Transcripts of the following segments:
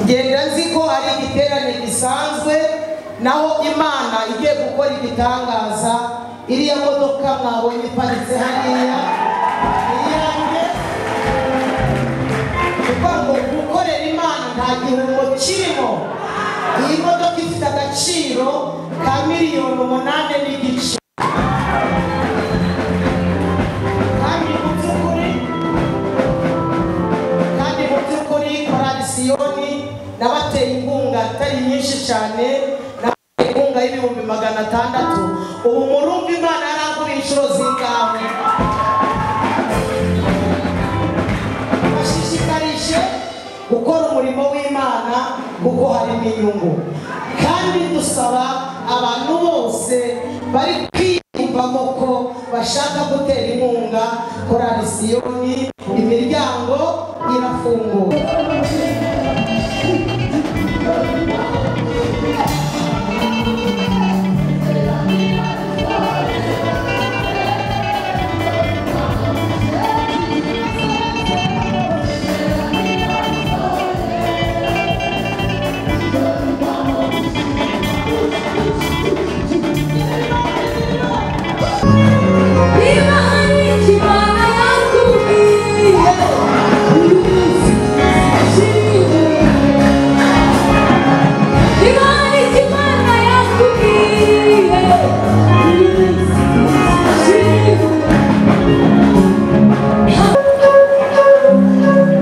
Ngenda nzi ko ari igiterane gisanzwe, naho Imana igiye gukora igitangaza. Iriya modoka mwabonye iparitse hariya iyanjye, kuko ngo gukorera Imana nta gihombo kirimo. Iyi modoka ifite agaciro ka 8.5 miliyoni. Kandi mu by'ukuri Korali Siyoni nabateye inkunga itari nyinshi cyane, nabateye inkunga y'600,000. Ubu murumva Imana yarankuye inshuro zingahe? Bashishikarije gukora umurimo w'Imana kuko harimo inyungu, kandi dusaba abantu bose bari kwiyumvamo ko bashaka gutera inkunga Korali Siyoni, imiryango irafunguye.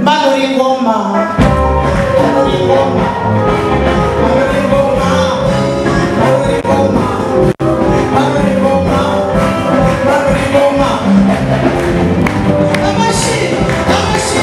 Manura ingoma, manura ingoma, manura ingoma, manura ingoma, manura ingoma, manura ingoma. Amashyi, amashyi.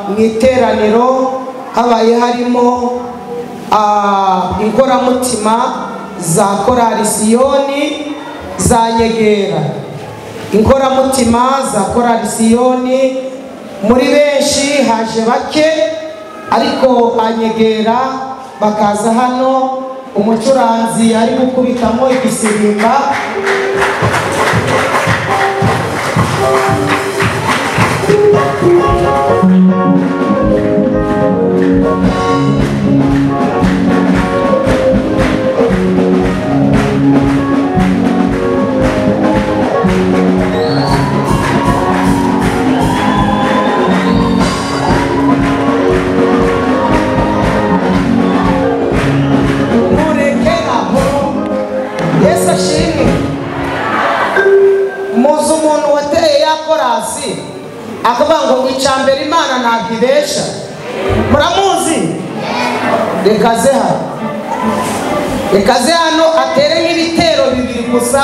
Mu iteraniro habaye harimo inkoramutima za Korali Siyoni za Nyegera, inkoramutima za Korali Siyoni muri benshi haje bake, ariko banyegera bakaza hano. Umucuranzi ari gukubitamo igisirimba. Murekeraho, Yesu ashimwe. Muzi umuntu wateye ya korasi akavuga ngo icya mbere Imana ntabwo ibesha? Muramuzi? Reka ze hano, reka ze hano atere nk'ibitero bibiri gusa,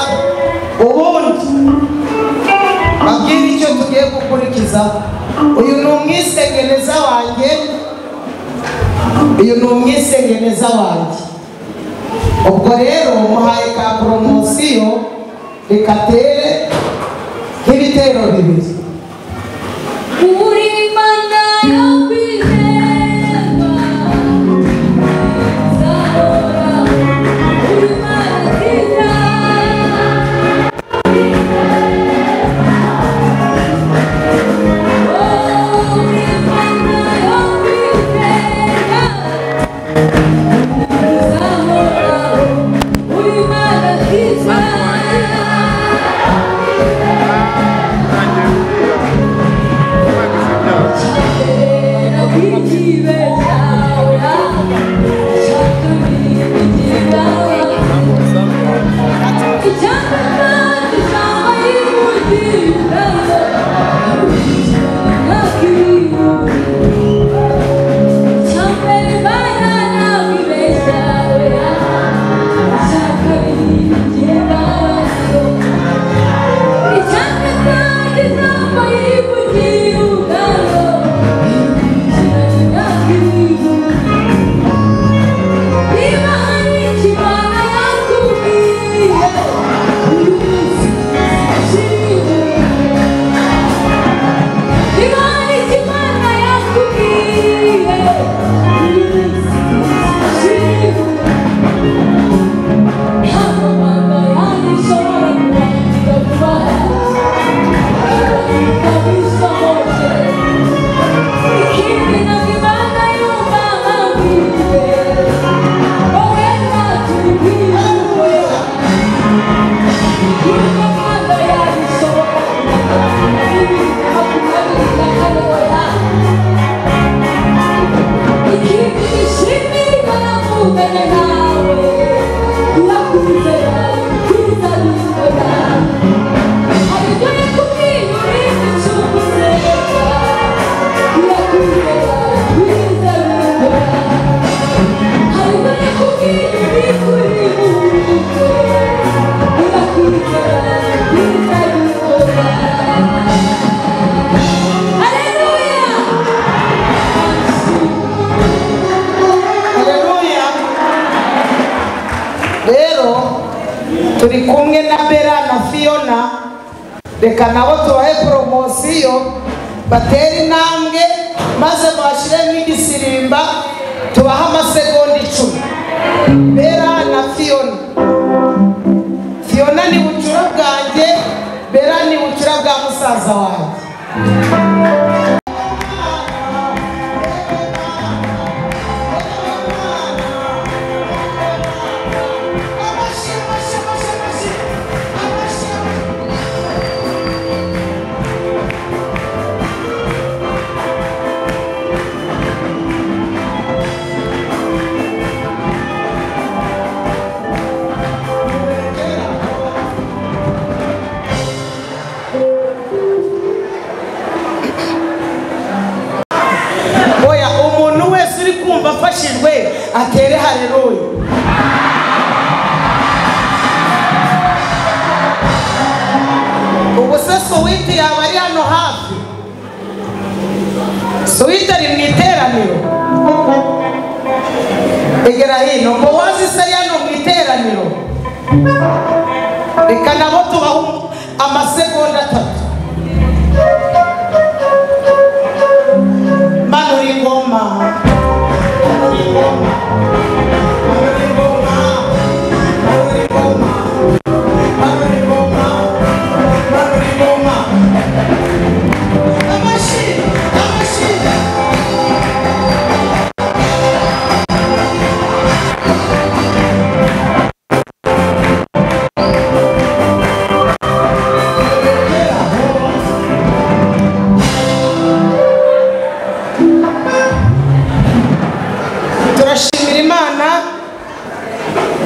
ubundi babwire icyo tugiye gukurikiza. Uyu ni umwisengeneza wanjye, uyu ni umwisengeneza wanjye. Ubwo rero muhaye ka poromosiyo, reka atere nk'ibitero bibiri. Uri Imana yo kwizerwa, nzahora uri Imana nziza. Uri Imana yo kwizerwa, nzahora uri Imana nziza. Turi kumwe na Bera na Fiona, reka nabo tubahe poromosiyo, batere intambwe maze bashyiremo igisirimba, tubahe amasegonda 10. Bera na Fiona. Fiona ni bucura bwanjye, Bera ni bucura bwa musaza wanjye. Atere haleluya. Ubu se Suwiti yaba ari hano hafi? Suwiti ari mu iteraniro. Egera hino. Bowazi se ari hano mu iteraniro. Reka nabo tubahe amasegonda 3. Manura ingoma.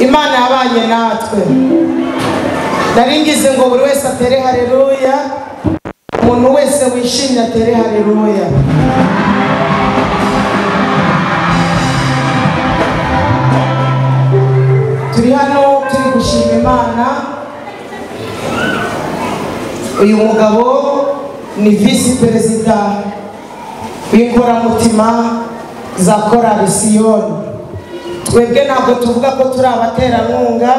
Imana yabanye natwe. Naringize ngo buri wese atere haleluya, umuntu wese wishimye atere haleluya. Uyu mugabo ni visi perezida w'inkoramutima za Korali Siyoni. Twebwe ntabwo tuvuga ko turi abaterankunga,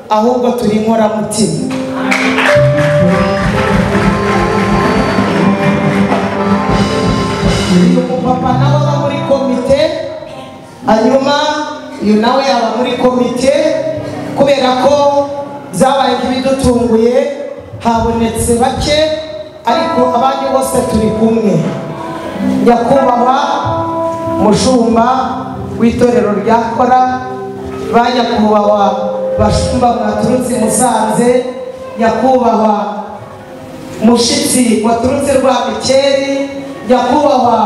ahubwo turi inkoramutima. Uyu mupapa nawe aba muri komite, hanyuma uyu nawe aba muri komite. Kubera ko byabaye nk'ibidutunguye, habonetse bake, ariko abandi bose turi kumwe. Nyakubahwa mushumba w'itorero rya Kora, ba nyakubahwa bashumba mwaturutse Musanze, nyakubahwa mushitsi waturutse Rwamikeri, nyakubahwa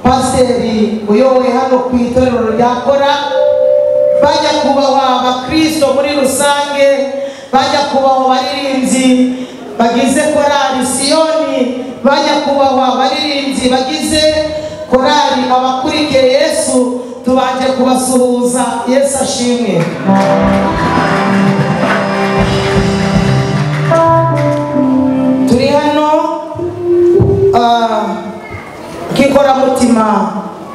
pasiteri uyoboye hano ku itorero rya Kora, ba nyakubahwa abakristo muri rusange, ba nyakubahwa abaririmbyi bagize Korali Siyoni, ba nyakubahwa abaririmbyi bagize korali Abakurikiye Yesu, tubanje kubasuhuza. Yesu ashimwe. Turi hano nk'inkoramutima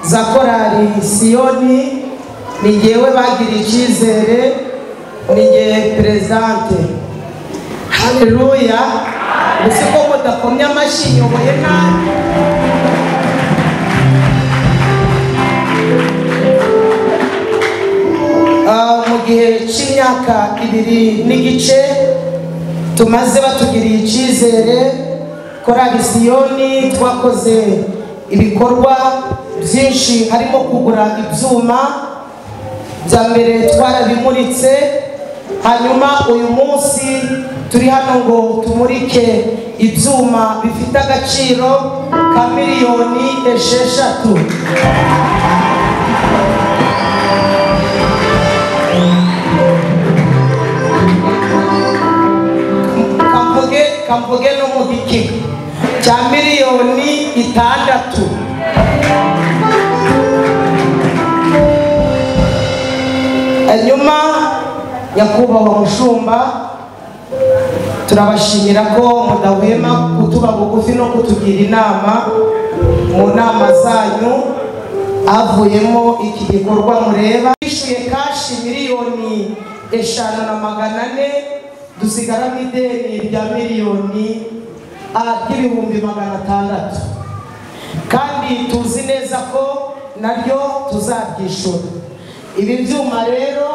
za Korali Siyoni, ni ngewe bagira icyizere, ni ngewe perezidante. Haleluya. Gusa ko mudakomye amashyi, nyoboye nabi. Mu gihe cy'imyaka 2 n'igice tumaze batugiriye icyizere, Korali Siyoni twakoze ibikorwa byinshi, harimo kugura ibyuma bya mbere twarabimuritse. Hanyuma uyu munsi turi hano ngo tumurike ibyuma bifite agaciro ka miliyoni 6. Kamvuge no mu gikiga cya miliyoni 6. Hanyuma nyakubahwa mushumba, turabashimira ko mudahwema kutuba bugufi no kutugira inama. Mu nama zanyu havuyemo iki gikorwa mureba. Twishyuye kashi miliyoni 5,400, dusigaramo ideni rya miliyoni 600,000, kandi tuzi neza ko naryo tuzaryishura. Ibi byuma rero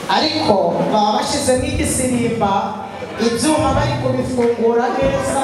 ariko baba bashyizemo igisirimba, ibyuma bari kubifungura neza.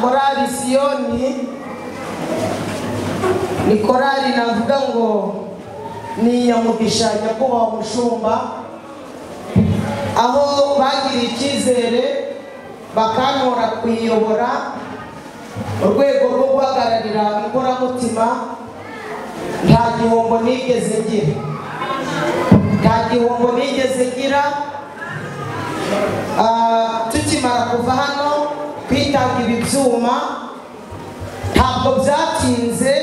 Korali Siyoni ni korali navuga ngo ni iya nyakubahwa mushumba, aho bagiriye icyizere bakantora kuyiyobora mu rwego rwo guhagararira inkoramutima. Nta gihombo nigeze ngira, nta gihombo nigeze ngira. Tukimara kuva hano kwitanga ibi byuma ntabwo byatinze,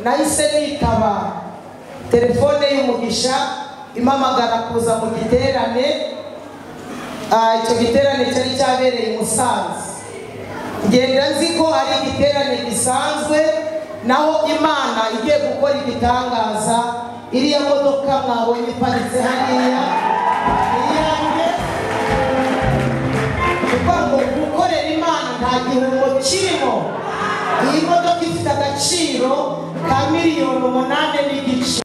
nahise nitaba telefone y'umugisha impamagara kuza mu giterane. Icyo giterane cyari cyabereye i Musanze. Ngenda nzi ko ari igiterane gisanzwe, naho Imana igiye gukora igitangaza. Iriya modoka mwabonye iparitse hariya iyanjye. Kuko ngo gukorera Imana nta gihombo kirimo. Iyi modoka ifite agaciro ka miliyoni 8 n'igice.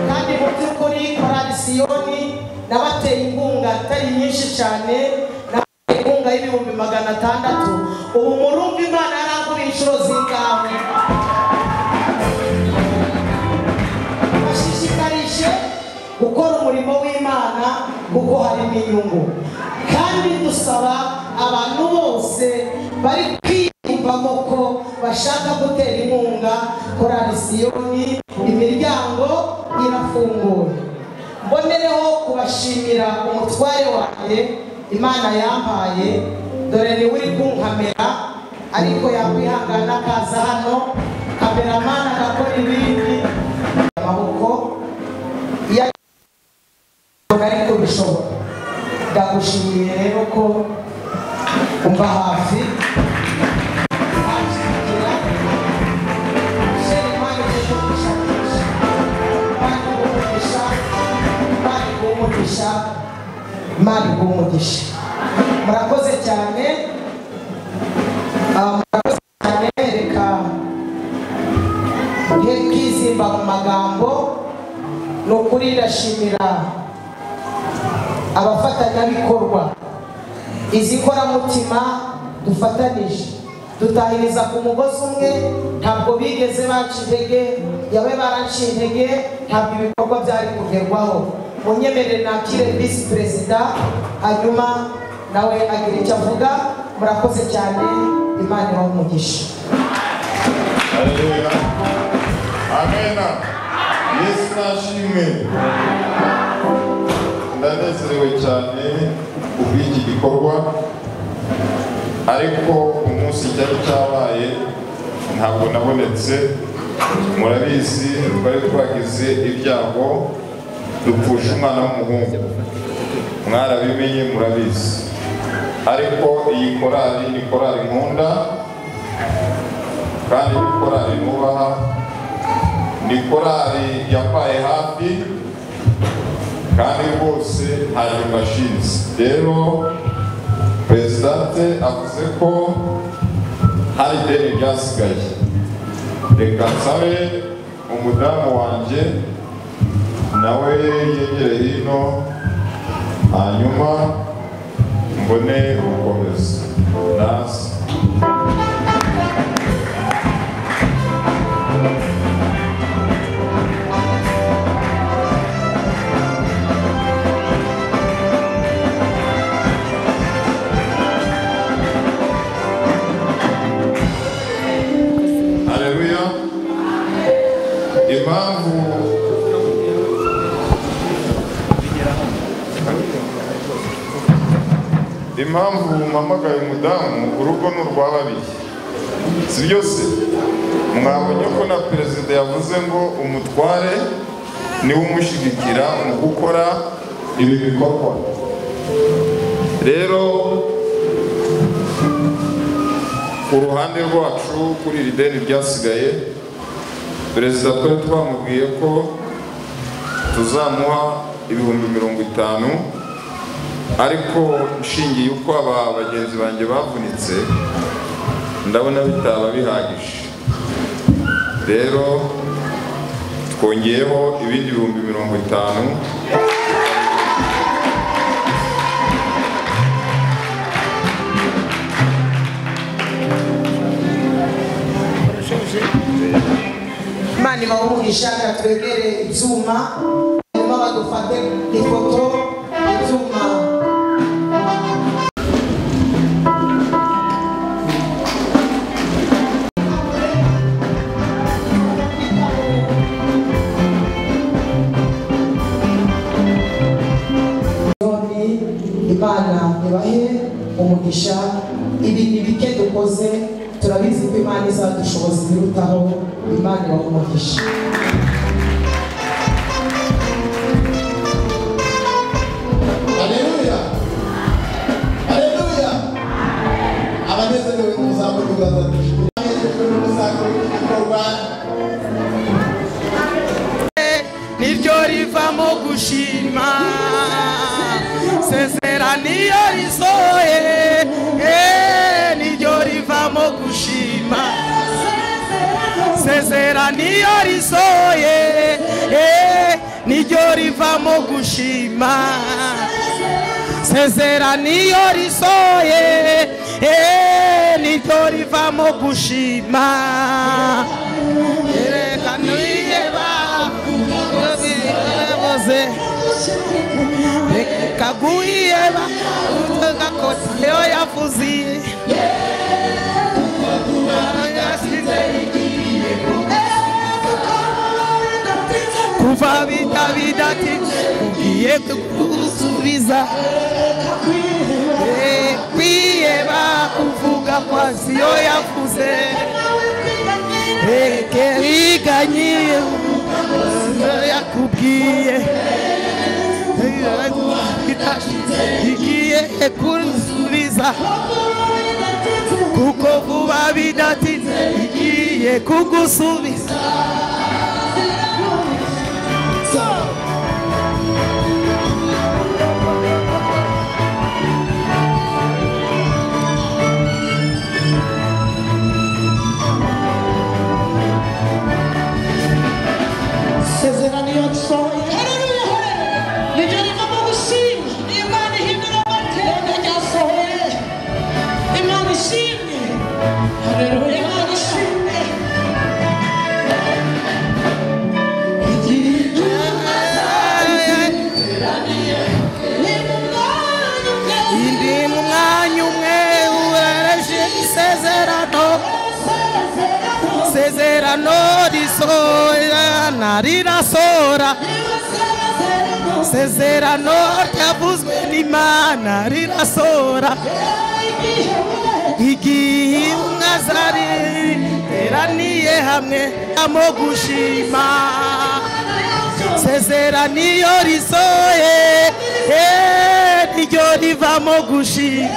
Kandi mu by'ukuri Korali Siyoni nabateye inkunga atari nyinshi cyane, umurimo w'Imana kuko harimo inyungu. Kandi dusaba abantu bose bari kwiyumvamo ko bashaka gutera inkunga Korali Siyoni, imiryango irafunguye. Mbonereho kubashimira umutware wanjye Imana yampaye, dore ni uri kunkamera ariko yakwihangana akaza hano, kameramana agakora ibindi amaboko iyo ariko bishobora. Ndagushimiye rero ko umva hafi Imana iguhe umugisha. Murakoze cyane, murakoze cyane. Reka kwizimba mu magambo, ni ukuri ndashimira abafatanyabikorwa, izi nkoramutima dufatanije dutahiriza ku mugozi umwe, ntabwo bigeze baca intege, yawe baraciye intege, ntabwo ibikorwa byari kugerwaho. Munyemerere nakire visi perezida, hanyuma nawe agira icyo avuga. Murakoze cyane, Imana ibahe umugisha. Haleluya, amena. Yesu nashimwe. Ndanezerewe cyane kubw'iki gikorwa, ariko umunsi cyari cyabaye ntabwo nabonetse. Murabizi twari twagize ibyago, dupfusha umwana w'umuhungu, mwarabimenye, murabizi. Ariko iyi korali ni korali nkunda, kandi ni korali nubaha, ni korali yampaye hafi, kandi rwose ntacyo mbashinze. Rero perezidante avuze ko hari ideni ryasigaye, reka nsabe umudamu wanjye nawe yegere hino, hanyuma mbone gukomeza. Nasi haleluya. Impamvu mpamagaye umudamu, urugo ni urwa babiri, si byose. Mwabonye ko na perezida yavuze ngo umutware niwe umushyigikira mu gukora ibi bikorwa. Rero ku ruhande rwacu kuri iri deni ryasigaye, perezida twari twamubwiye ko tuzamuha 50,000, ariko nshingiye uko aba bagenzi banjye bavunitse, ndabona bitaba bihagije. Rero twongeyeho ibindi 50,000. Imana ibahe umugisha. Twegere ibyuma, hanyuma badufate ifoto. Ibyuma Imana ibahe umugisha. Ibi ni bike dukoze, turabizi ko Imana izadushoboza ibirutaho. Imana ibahe umugisha. Haleluya, haleluya. Abanezerewe muzamure ibiganza dushimire. Abanezerewe n'umusaruro w'igikorwa niryo rivamo gushima, sezeraniyo risohoye, niryo rivamo gushima, sezeraniyo risohoye, niryo rivamo gushima, sezeraniyo risohoye, niryo rivamo gushima. Reka nireba Guheba uvuga ko yo yavuze kuva bidati ugiye kugusubiza kwiheba kuvuga kwa siyo yavuze riganye yakubwiye igiye kugusubiza kuko vuba bidatinze igiye kugusubiza. Sezerano yasohoye. Niryo rivamo gushima. Imana ihindura amateka ryasohoye. Imana ishimwe. Imana ishimwe. Ndi mu mwanya umwe uhereje isezerano. Sezerano risohora rirasora. Sezerano ryavuzwe n'Imana rirasora. Igihe intumwa zari ziteraniye hamwe amo gushima. Sezerano iyo risohoye niryo rivamo gushima.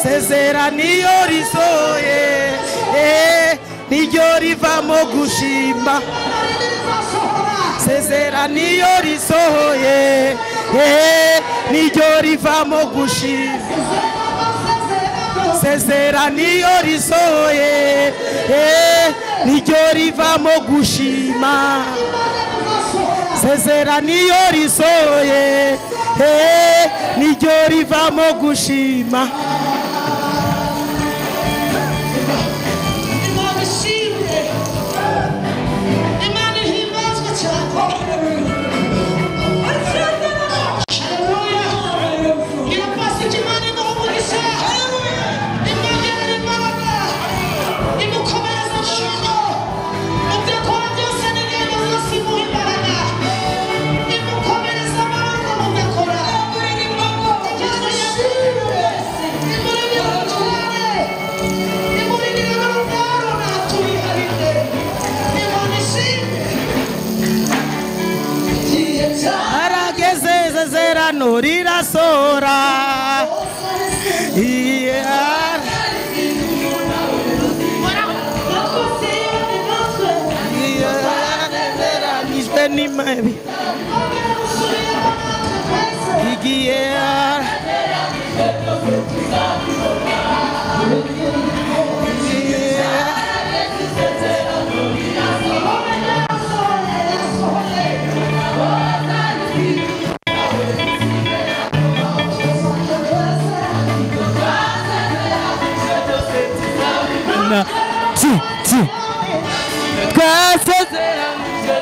Sezerano iyo risohoye niryo rivamo gushima. Sezerano iyo risohoye niryo rivamo gushima. Sezerano iyo risohoye niryo rivamo gushima. Sezerano iyo risohoye niryo rivamo gushima. Imana ishimwe. Imana ihimbazwe cyane. Haleluya. Irapasika Imana imuha umugisha. Imwongerera imbaraga. Imukomereza amaboko. Mu byo akora byose n'ingendo zose imuha imbaraga. Imukomereza amaboko mu byo akora. Imana ishimwe. Imuremye ubutware. Imurindire n'urubyaro ntatuyiharire. Imana ishimwe. Harageze isezerano rirasora. Yasezeranijwe n'Imana igiye. Twasezeranije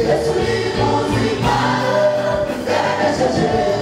Yesu ni muzima, yaranesheje.